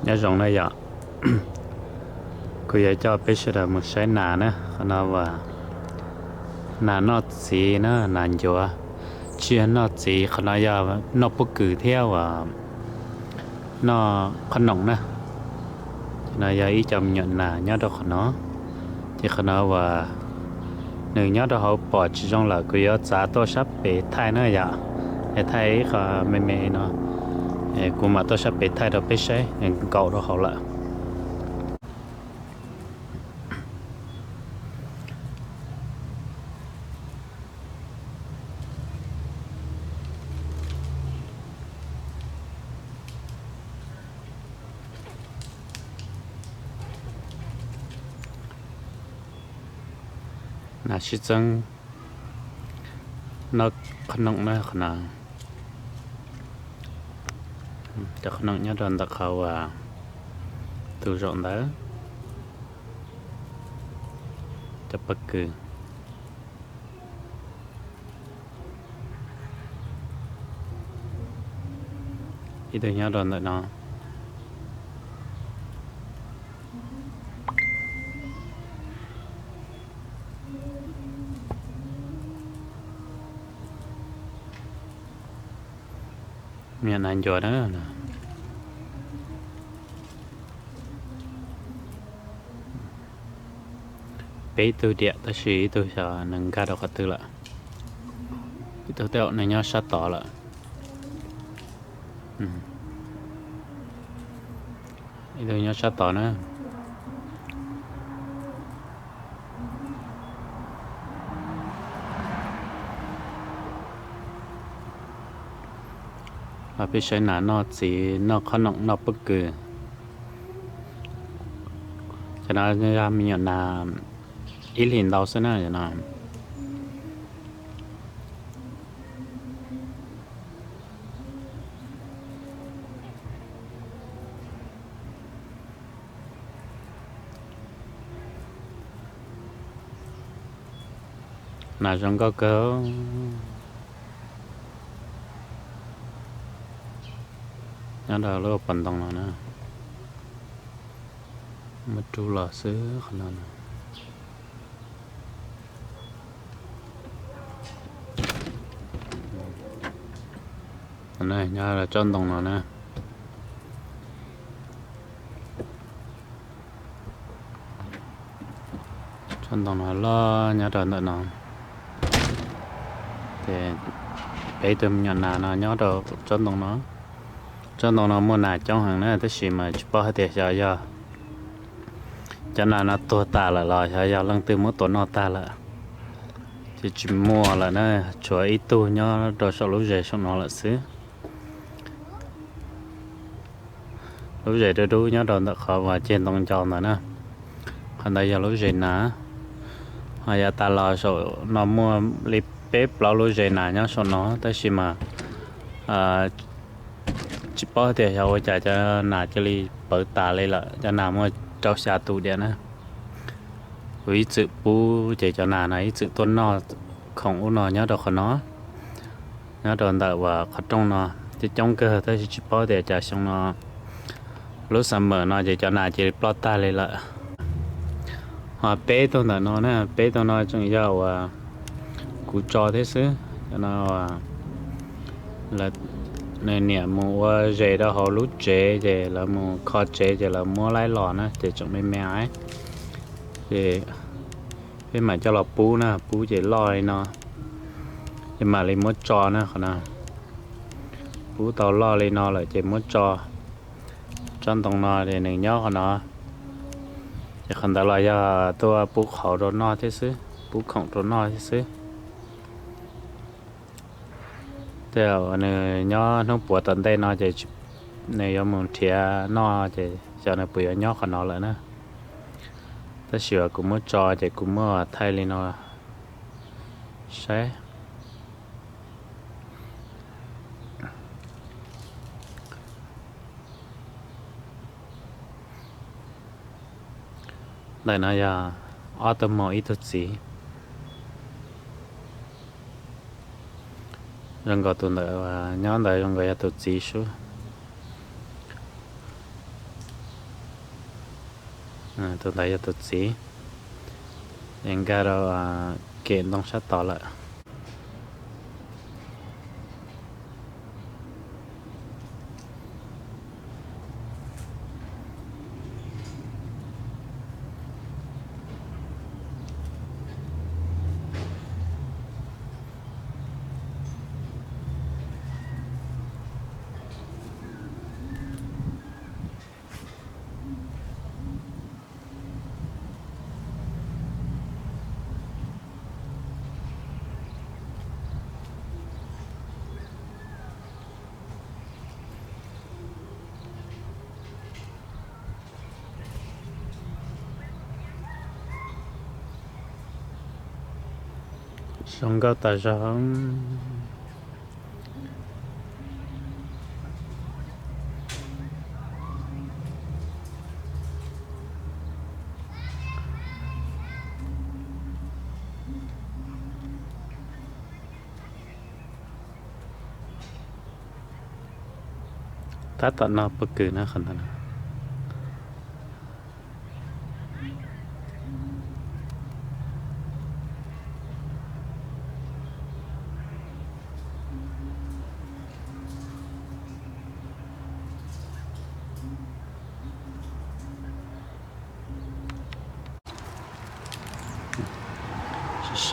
Nyob zoo na yom, kuv yuav coj peb sawv daws mus saib nas na. Qhov no uas nas noj txiv na, nas ncuav, tsis yog noj txiv, qhov no yog noj pob kws thiab uas noj qhob noom na. Ces no yog ib co me nyuam nas nyob rau qhov no. Ces qhov no uas nws nyob rau hauv pom tsis zoo lawm, kuv yuav txav tuaj sab pem thaij na yom. Es thaij ib qho me me no, kuv mam tuaj sab pem thaij rau peb saib, nws nkaum rau hauv lawm. Nas sib txeeb noj qhob noom na qhov no. Cov qhob noom nyob rau ntawm qhov uas tus zaum ntawd, cov pob kws. Ib tug nyob rau ntawm no. Me nyuam nas ncuav na. Peb tug diam tab sis ib tug xyov nws nkag rau qhov twg lawm. Ib tug tej zaum nws nyob sab tod lawm. Ib tug nyob sab tod na. Los peb saib nas noj txiv, noj qhob noom, noj pob kws. Cov no yog me nyuam nas ib hlis ntau xwb na no. Nas zoo nkauj kawg. Nyob rau lub pov ntoo no na. Muab rub los xwb qhov no. Nyob tsob ntoo no na. Tsob ntoo no loj nyob rau ntawm no. Ces peb tug me nyuam nas no nyob rau tsob ntoo no. Tsob ntoo no muaj nas coob heev na tab sis mas tsis paub hais tias xyov yog cov nas no tuag tas lawm los xyov yog leej twg muab tua noj tag lawm. Ces tsis muaj lawm na, tshuav ib tug nyob rau saum lub zes saum no lawm xwb. Lub zes dub dub nyob rau ntawm qhov uas ceg ntoo ncau ntawd na. Qhov ntawd yog lub zes nas. Ho yav tas los saum no muaj li peb plaub lub zes nas nyob saum no tab sis mas tsis paub tias xyov ua cas cov nas cia li pawv tas li lawm, cov nas muaj rau xya tus diam na. Kuv ib txwm pub ces cov nas no ib txwm tuaj noj khoom ub no nyob rau qhov no, nyob rau ntawm uas qhov rooj no coob coob kawg tab sis tsis paub tias cas xyoo no lub summer no ces cov nas cia li ploj tag li lawm. Ho peb tug ntawm no na, peb tug no tseem yog uas kuv tso thiab xwb. Cov no nws niam mus ua zes rau hauv lub tsev ces lawv mus kho tsev ces lawv muab laib los na ces tseem me me. Ces peb mam coj los pub na, pub ces loj li no ces mam li muab tso na qhov no. Pub tau loj li no lawm ces muab tso. Tsob ntoo no ces nws nyob qhov no. Ces qhov ntawd los yog tuaj pub qhauv rau noj thiab xwb, pub khoom rau noj thiab xwb. Tej zaum nws nyob hnub puav tom ntej no ces nws yuav mus nrhiav noj ces xyov nws puas yuav nyob qhov no lawm na. Tab sis uas kuv muab tso ces kuv muab thaij li no saib. Ntawm no yog ob tug maum ib tug txiv. Zoo nkaus tus ntawd nyob ntawd zoo nkaus yog tus txiv sub. Tus ntawd yog tus txiv, es nkag rau kem ntoo sab tod lawm. Zoo nkauj tas zog. Tab tom noj pob kws na qhov ntawd.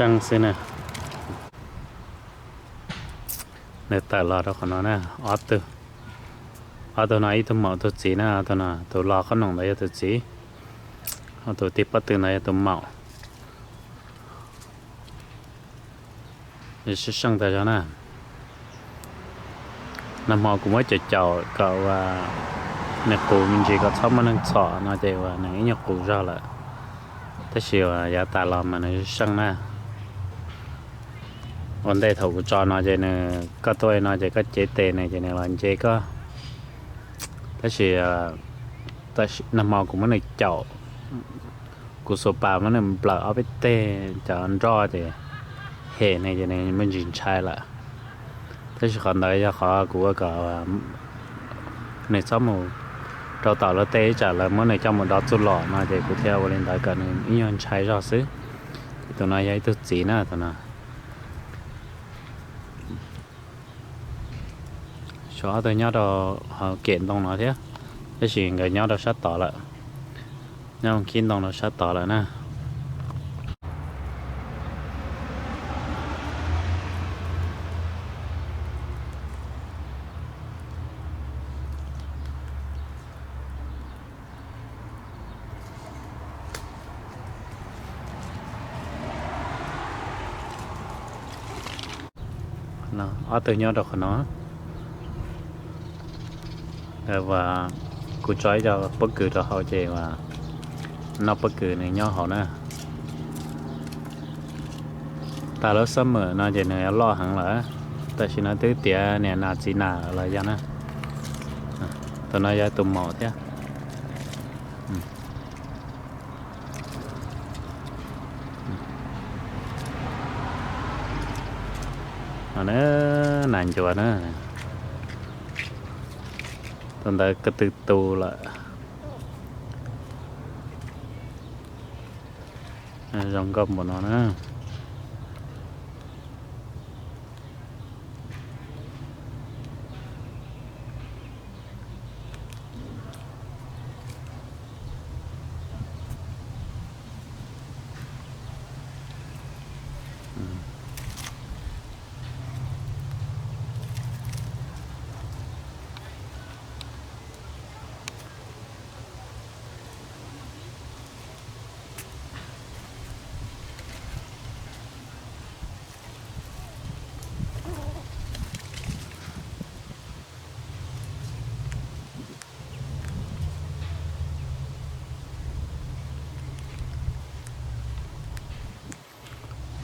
Seej xwb na. Nws tawm los rau qhov no na, ob tug. Ob tug no ib tug maum tug txiv na, tus no tus los qhob noom ntawd yog tus txiv, ho tus tig pob tw ntawd yog tus maum. Seej tas zog na. Nag hmo kuv muab caum caum kom uas nws qus me ntsis kom txhob muaj neeg txhom no ces uas nws ib nyuag qus zog lawm. Tab sis uas yav tas los mas nws seej na. Ua ntej thaum kuv tso no ces nws, koj tuaj no ces koj cev tes nws ces nws los nce koj. Tab sis nag hmo kuv muab nws caum, kuv xuas pas muab nws nplawm ob peb teg cov nroj ces hem nws ces nws muaj ntsis ntshai lawm. Tab sis qhov ntawd yog qhov kuv ua kom nws txhob mus rau tom luag tej, ib tsam lawv muab nws coj mus dov txuj lom no ces kuv thiaj ua li ntawd kom nws ib nyuag ntshai zog xwb. Tus no yog ib tug txiv na, tus no. Tshuav ob tug nyob rau hauv kem ntoo no thiab, tab sis nkawd nyob rau sab tod lawm, nyob khib ntoo rau sab tod lawm na. Ob tug nyob rau qhov no. Kuv tso ib co pob kws rau hauv ces noj pob kws nws nyob hauv na. Tas lub summer no ces nws loj heev lawm, tam sim no twb tiav niam nas txiv nas los yog na. Tus no yog tus maum thiab. Nas ncuav na, tus ntawd ko tw tu lawm. Zoo nkauj npaum no na.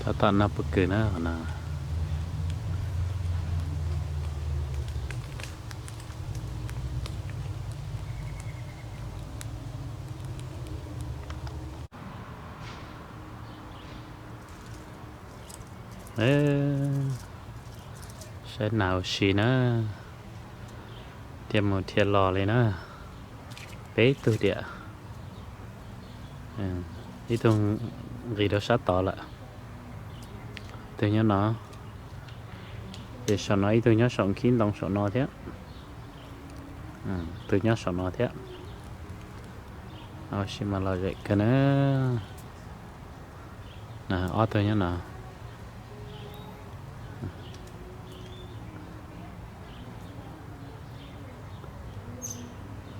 Tab tom noj pob kws na qhov no. Saib nas ua si na, thiaj mus thiaj los li na, peb tug diam. Ib tug nqis rau sab tod lawm. Tus nyob no, ces saum no ib tug nyob saum nkhib ntoo saum no thiab. Tus nyob saum no thiab. Ua si mas lom zem kawg na. Ob tug nyob no.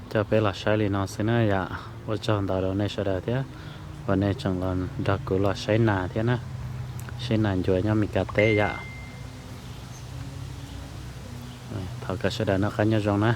Coj peb los saib li no xwb na yom. Ua tsaug ntau rau nej sawv daws thiab uas nej tseem los nrog kuv los saib nas thiab na. Saib nas ncuav nyob Mes Kas teb yom. Thov kom sawv daws noj qab nyob zoo na.